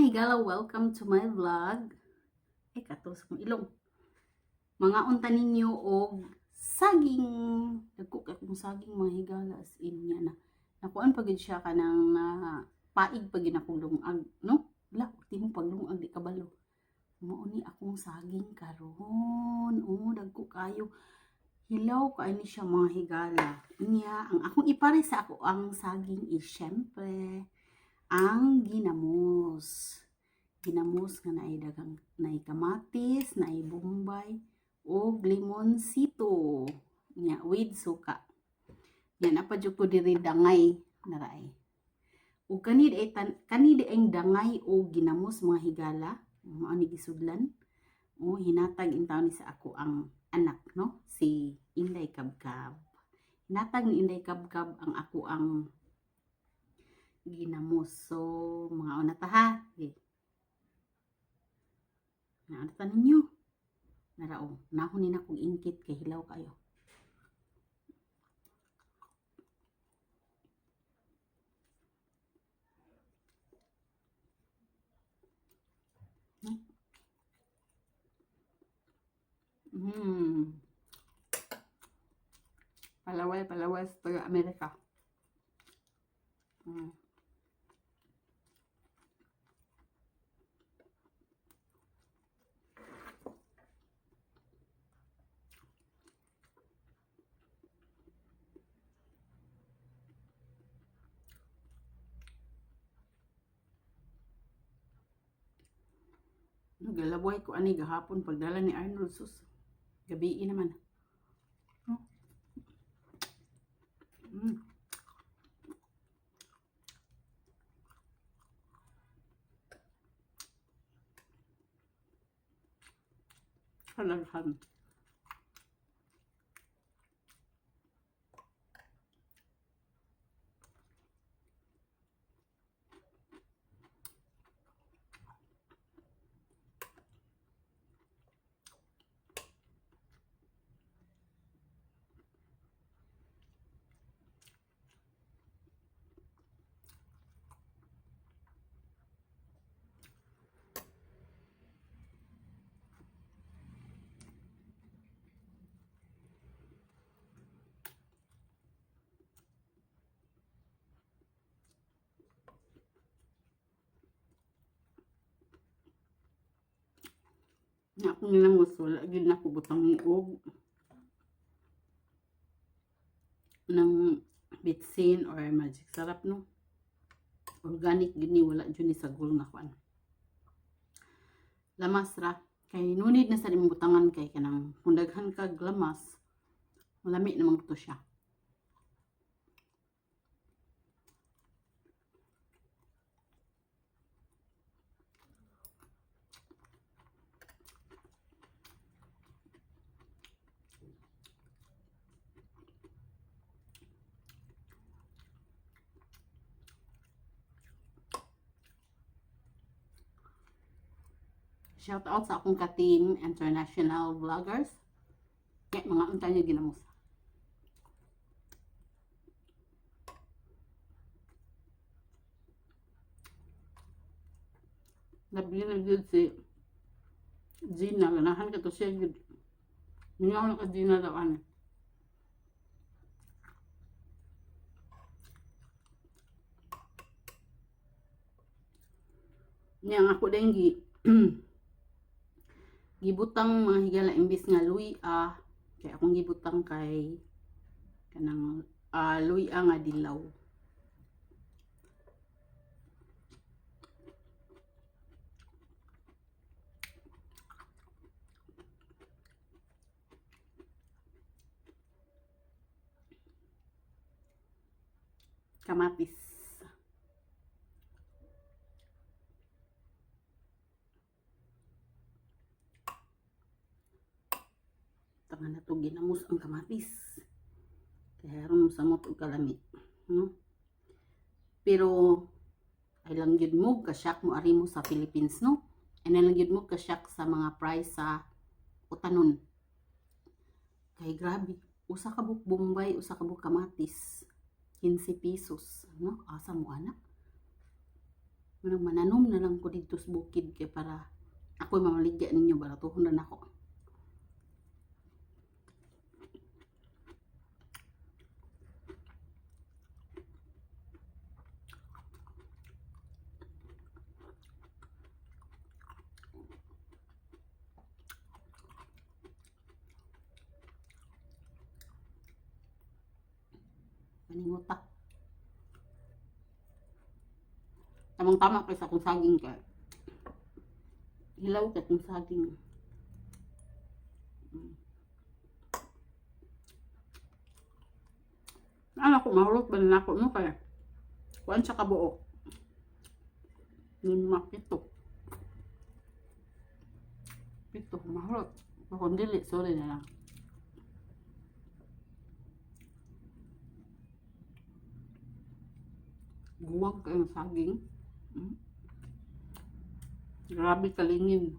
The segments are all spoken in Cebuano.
Mga higala, welcome to my vlog. Ay, kato sa kong ilong. Mga unta ninyo og saging. Dagko kay kong saging, mga higala, as in niya na. Nakuan pa gid siya kanang na paig pa gid akong lungag, no? Wala, di mo paglungag, di kabalo. Mao ni akong saging karon. Oh, dagko kayo. Hilaw kaayo ni siya, mga higala. Niya, ang akong ipare sa ako ang saging is syempre ang ginamos. Ginamos nga naay daghang naay kamatis, naay bombay ug limonsito. Nya with suka. Nya naa pa jud ko diri dangay naraay. Ug kani di tan kani di ang dangay o ginamos, mga higala, mao ni gisudlan. O hinatag intawon ni sa ako ang anak, no, si Inday Kabkab. Hinatag ni Inday Kabkab ang ako ang ginamos. So, mga una ta ha. Okay. Mga ta ninyo. Narao, nahon ni na kong ingkit kay hilaw kayo. Palaway, palaway sa taga Amerika. Galabway ko ani gahapon pagdala ni Arnold, sus. Gabii naman. Oh. Kalaghan. Nga akong ginamos, wala gyud nako butang og ng bitsin or Magic Sarap, no. Organic gyud ni, wala jud ni sagol nga kuan. Lamas ra kay no need na sa imong butangan kay kanang kung daghan kag lamas, malami namang to siya. Shout out sa akong ka-team international vloggers. Kaya mga unta niyo ginamos. Labi na gyud si Gina, ganahan ka to siya gyud. Mingaw na ka Gina daw ani. Nya ang ako din gibutang, mga higala, imbis nga luya kay akong gibutang kay kanang luya nga dilaw. Kamatis. Tanga na to ginamos ang kamatis. Kaya aron samot og kalami. No? Pero ay lang gyud mo ka-shock mo ari mo sa Philippines, no? Ay lang gyud mo ka-shock sa mga price sa utanon. Kay grabe, usa ka buok bombay, usa ka buok kamatis, 15 pesos, no? Asa mo ana? Manang mananom na lang ko dito sa bukid kay para ako'y mamaligya ninyo, baratuhon na nako. Paninguta. Tamang tama kay sa akong saging kay. Hilaw kay akong saging. Ano ko mahulot ba na ako no kaya? Kuan siya kabuok. 5, 7. 7 mahulot. Kung dili, sorry na lang. Guwag kayong saging. Grabe kalingin.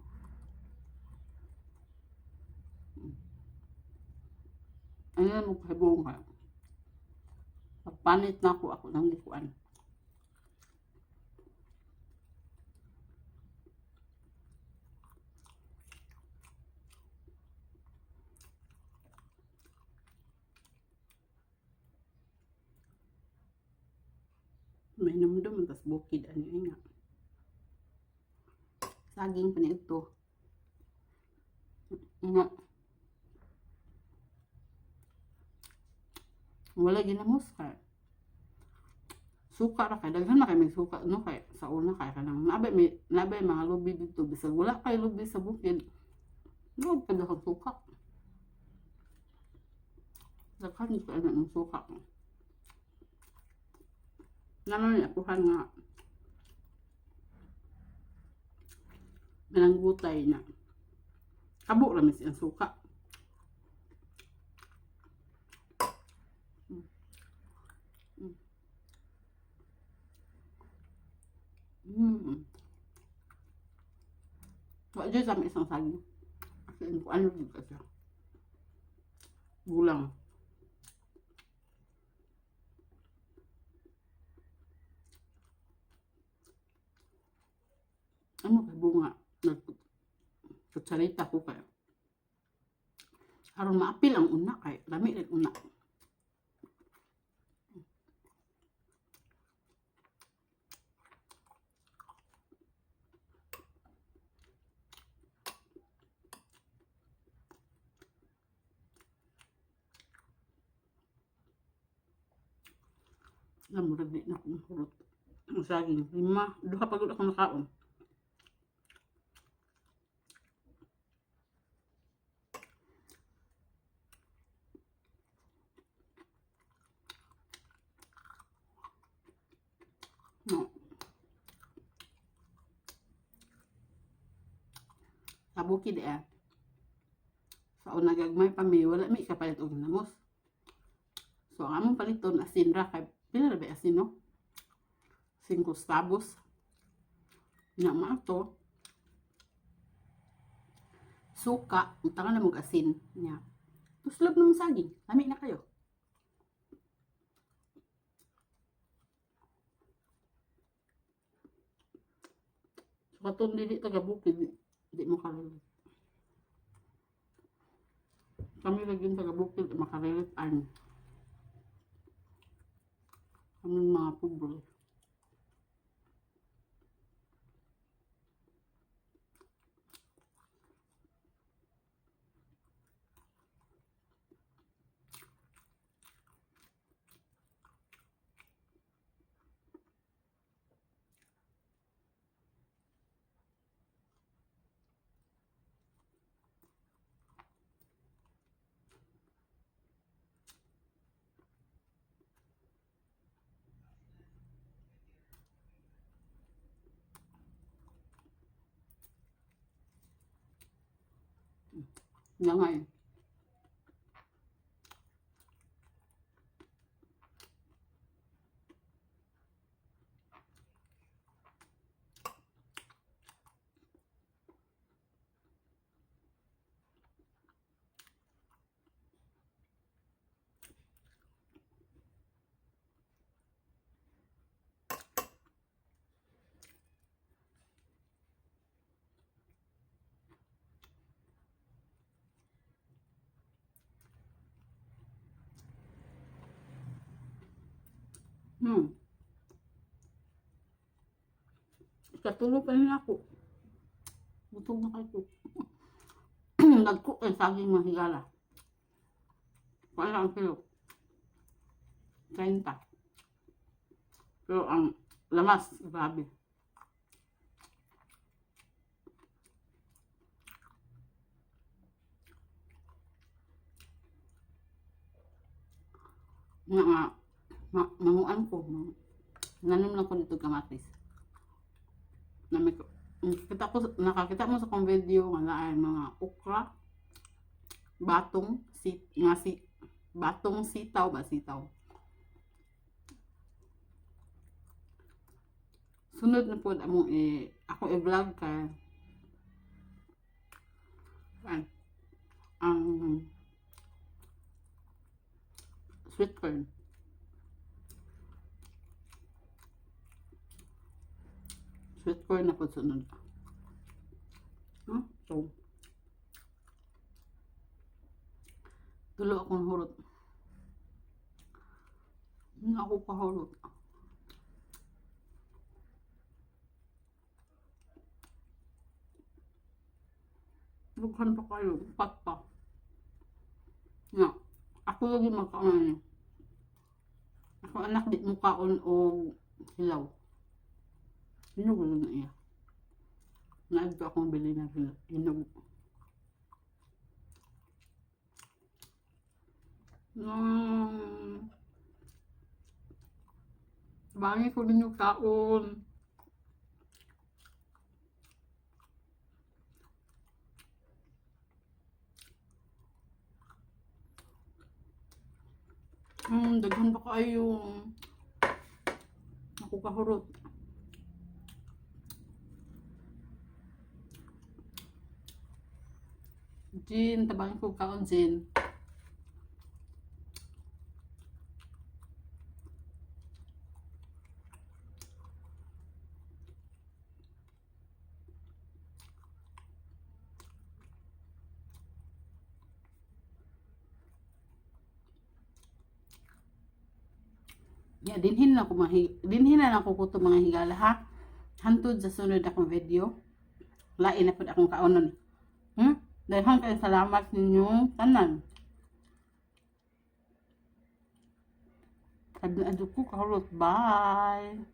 Ayan mo kahibong ka. Pagpanit na ako, ako nang likuan. May namdum tas bukid ani ay nga. Saging pa ni ito. Nga. Wala ginamos kay. Suka ra kay daghan na kay may suka no kay sa una kay kanang nabay mga lubi dito bisag wala kay lubi sa bukid. No pa daghan suka. Daghan kay ana ng suka. Naman ni akuhan nga mananggutay na. Kabo ra man siyang suka. Wa jud sa isang saging. Kasi kung ano dito siya. Gulang. Ano kay bunga? Nagkutsarita ko kayo. Aron maapil ang una kay lami rin una. Alam mo, di na akong hurot. Ang saging, 5, 2 pa gud akong nakaon. No. Sa bukid eh. Sa una gagmay pa mi, wala mi kapalit og namos. So ang among paliton asin ra kay pila ra ba asin no? 5 stabos. Nya maato. Suka, untangan na mog asin nya. Tuslob ng saging, lami na kayo. So katong dili taga bukid, di mo karelate. Kami lagi taga bukid makarelate an. Kami mga pobre. Langay. Ikatulo pa rin ako. Butog na kayo. Dagko kay saging, mga higala. Wala ang kilo. 30. Pero ang lamas, grabe. Nga nga, manguan ko. Nanom lang ko dito kamatis. Na may, nakita ko, nakakita mo sa kong video nga naay mga okra, batong si nga si batong sitaw ba, sitaw. Sunod na po among eh, ako i-vlog kay ang ang sweet corn. Sweet corn na po sunod. So, tulo akong hurot. Hindi ako kahurot. Dughan pa kayo. Upat pa. Nga. Ako lagi magkaon niyo. Ako anak di mo kaon og hilaw. Hinog na iya. Naadto akong bili ng hinog. Bagay ko din yung kaon. Daghan pa kayo. Ako kahurot. Jin, tabangin ko kaon, Jin. Ya, dinhin na lang ko kuto, mga higala, ha. Hantod sa sunod akong video. Lain na pud akong kaonon. Daghan kay salamat ninyong tanan. Adto ko kahurot. Bye.